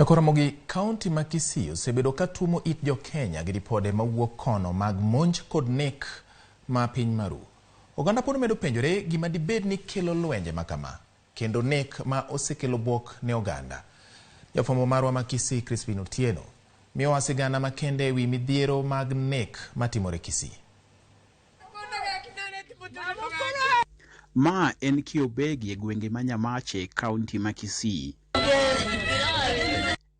Nyakoromogi kaunti ma Kisii osebedo ka tuomo it jo-Kenya gi ripode mawuok kono mag monj kod nek ma piny maru. Oganda pod medo penjore gima dibed ni kelo lwenje ma kama kendo nek ma osekelo buok ne oganda. Jafwambo marwa ma Kisii Crispin Otieno miyowa sigana makende ewi midhiero mag nek matimore Kisii. Ma en Kiobegi e gwenge ma Nyamache, kaunti ma Kisii.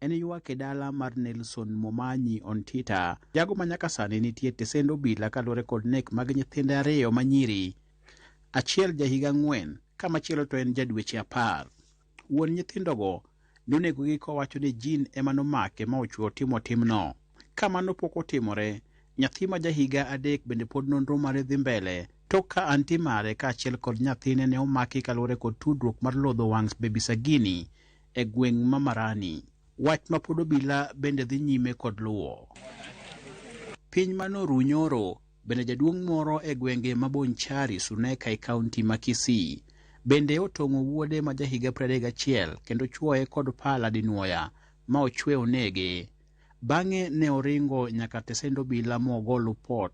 En ywak e dala mar Nelson Momanyi Ontita, jago ma nyaka sani nitie tesend obila kaluwore kod nek mag nyithinde ariyo manyiri, achiel jahiga 4 ka machielo to en ja dweche 10. Wuon nyithindogo nonegogi kowacho ni jin ema nomake ma ochwe otimo timno. Ka mano pok otimore, nyathi ma jahiga 3 bende pod nonro mare dhi mbele tok ka anti mare kaachiel kod nyathine ne omaki kaluwore kod tudruok mar lodho wang' Baby Sagini e gweng' ma Marani. Wach ma pod obila bende dhi nyime kod luwo. Piny manoru nyoro bende jaduong' moro e gwenge ma Bonchari Suneka e kaunti ma Kisii bende otong'o wuode ma jahiga 31 kendo chuoye kod pala dinuoya ma ochwe onege. Bang'e ne oringo nyaka tesend obila mogo lupot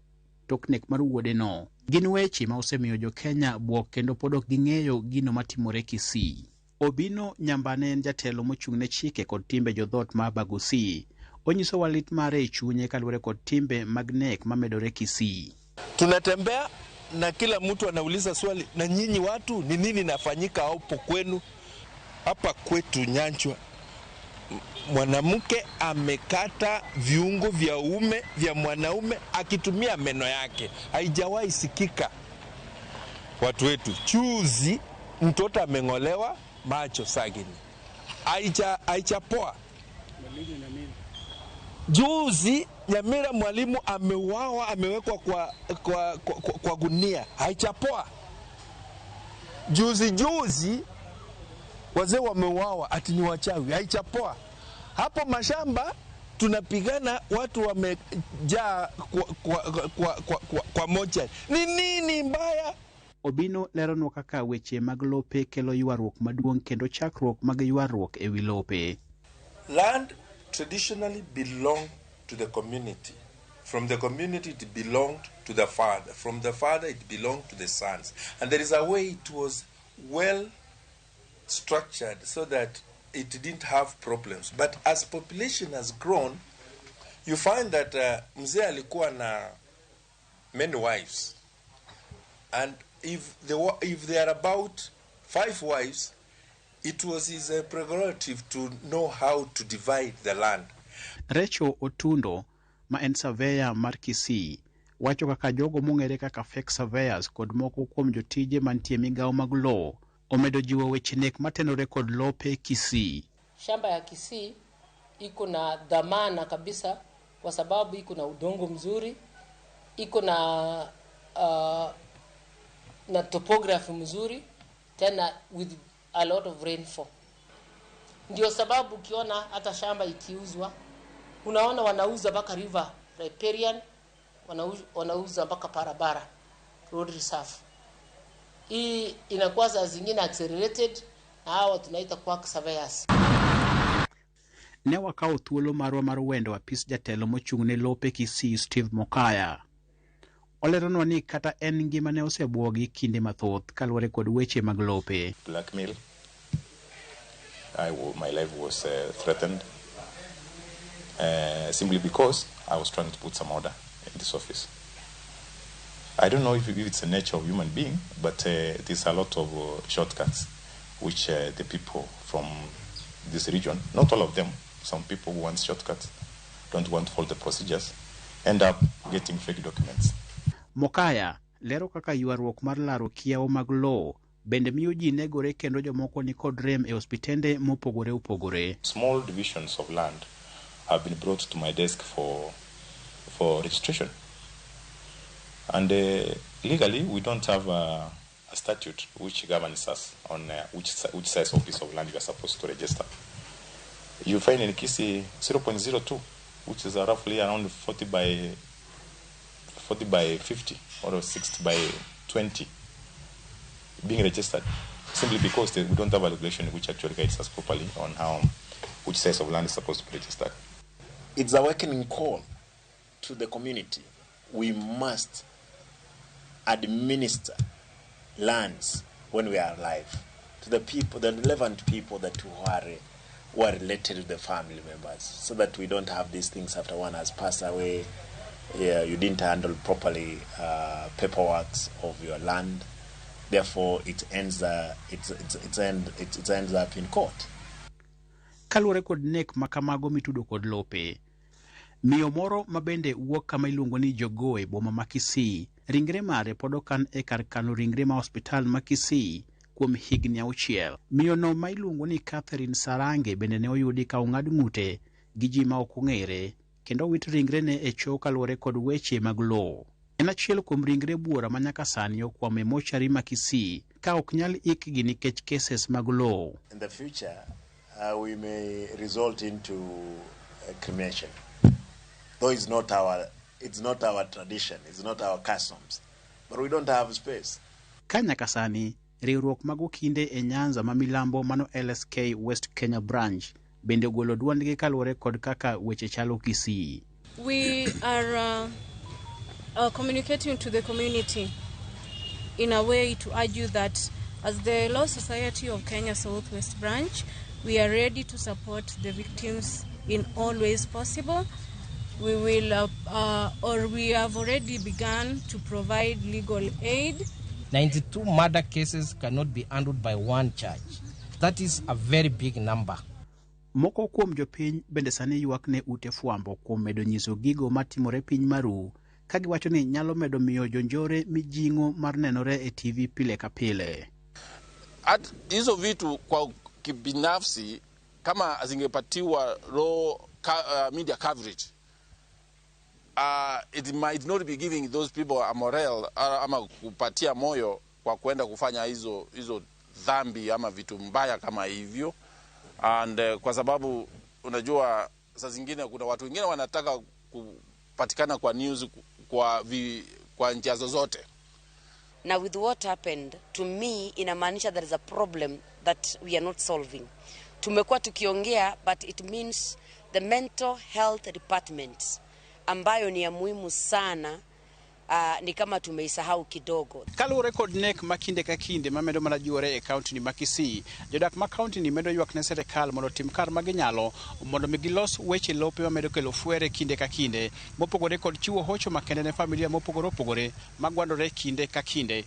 tok nek mar wuode no. Gin weche ma osemiyo jo-Kenya buok kendo pod ok ging'eyo gino matimore Kisii. Obino Nyamba ne en jatelo mochung' ne chike kod timbe jodhot ma Abagusii. Onyisowa lit mare e chunye kaluwore kod timbe mag nek mamedore Kisii. Tunatembea na kila mtu anauliza swali, na nyinyi watu ni nini nafanyika hapo kwenu? Hapa kwetu Nyanchwa mwanamke amekata viungo vya uume vya mwanaume akitumia meno yake. Haijawahi sikika watu wetu. Chuzi mtoto ameng'olewa macho sagini, haichapoa. Juzi Nyamira mwalimu ameuawa, amewekwa kwa gunia, haichapoa. Juzi juzi wazee wameuawa ati ni wachawi, haichapoa. Hapo mashamba tunapigana, watu wamejaa kwa moja. Ni nini mbaya? Obino leronwa kaka weche mag lope kelo ywaruok maduong' kendo chakruok mag ywaruok ewi lope. Land traditionally belonged to the community. From the community it belonged to the father. From the father it belonged to the sons. And there is a way it was well structured so that it didn't have problems. But as population has grown, you find that mzee alikuwa na many wives. And if there are about 5 wives, it was his prerogative to know how to divide the land. Rachel Otundo, ma en surveyor mar Kisii, wacho kaka jogo mong'ere kaka fake surveyors kod moko kuom jotije mantie migawo mag lowo omedo jiwo weche nek matenore kod lope Kisii. Shamba ya Kisii iko na dhamana kabisa kwa sababu iko na udongo mzuri, iko na topography mzuri, tena with a lot of rainfall. Ndio sababu ukiona hata shamba ikiuzwa, unaona wanauza mpaka river riparian, wanauza mpaka barabara road reserve. Hii inakuwa saa zingine accelerated na hawa tunaita quack surveyors. Ne wakawo thuolo marwa mar wendo apis jatelo mochung' ne lope Kisii Steve Mokaya. Oleronwa ni kata en ngima ne osebuogi kinde mathoth kaluwore kod weche mag lope. Blackmail. My life was threatened simply because I was trying to put some order in this office. I don't know if it's the nature of human being, but there's a lot of shortcuts which the people from this region, not all of them, some people who want shortcuts, don't want to follow the procedures, end up getting fake documents. Mokaya lero kaka ywaruok mar laro kiewo mag lowo bende miyo ji negore kendo jomoko ni kod rem e osiptende mopogore opogore. Small divisions of land have been brought to my desk for registration. And legally, we don't have a statute which governs us on which size of piece of land you are supposed to register. You find in Kisii 0.02, which is roughly around 40 by 40 by 50 or 60 by 20 being registered, simply because we don't have a regulation which actually guides us properly on how which size of land is supposed to be registered. It's a awakening call to the community. We must administer lands when we are alive to the people, the relevant people that who are related to the family members, so that we don't have these things after one has passed away. Yeah, you didn't handle properly paperwork of your land, therefore it ends up in court. Kaluwore kod nek ma kamago mitudo kod lope. Miyo moro ma bende wuok kama iluongo ni Jogoe, boma ma Kisii, ringre mare pod okan e kar kano ringre ma osiptal ma Kisii kuom higni 6. Miyo no ma iluongo ni Catherine Sarange bende ne oyudi ka ong'ad ng'ute gi ji ma ok ong'ere kendo owit ringrene e choo kaluwore kod weche mag lowo. En achiel kuom ringre buora ma nyaka sani okwamo e mochari ma Kisii ka ok nyal ikgi nikech cases mag lowo. In the future, we may result into cremation. Though it's not our tradition, it's not our customs, but we don't have space. Ka nyaka sani, riwruok mag okinde e Nyanza ma milambo mano LSK West Kenya Branch bende ogolo duondgi kaluwore kod kaka weche chalo Kisii. We are communicating to the community in a way to argue that as the Law Society of Kenya Southwest Branch, we are ready to support the victims in all ways possible. We will, or we have already begun to provide legal aid. 92 murder cases cannot be handled by one judge. That is a very big number. Moko kuom jopiny bende sani ywak ne ute fwambo kuom medo nyiso gigo matimore piny maru ka giwacho ni nyalo medo miyo jonjore mijing'o mar nenore e TV pile ka pile. At hizo vitu kwa kibinafsi kama zingepatiwa low media coverage, it might not be giving those people a morale ama kupatia moyo kwa kwenda kufanya hizo hizo dhambi ama vitu mbaya kama hivyo. And kwa sababu unajua saa zingine kuna watu wengine wanataka kupatikana kwa news kwa njia zozote. Na with what happened to me, inamaanisha there is a problem that we are not solving. Tumekuwa tukiongea, but it means the mental health department, ambayo ni ya muhimu sana, ni kama tumeisahau kidogo. Kaluwore kod nek ma kinde ka kinde mamedo mana jiwore e kaunti ni ma Kisii, jodak ma kaunti ni medo ywak ne sirikal mondo otim kar ma ginyalo mondo mi gilos weche lope mamedo kelo fwere kinde ka kinde, mopogore kod chiwo hocho makende ne familia mopogore opogore magwandore kinde ka kinde.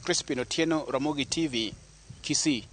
Crispin Otieno, Ramogi TV, Kisii.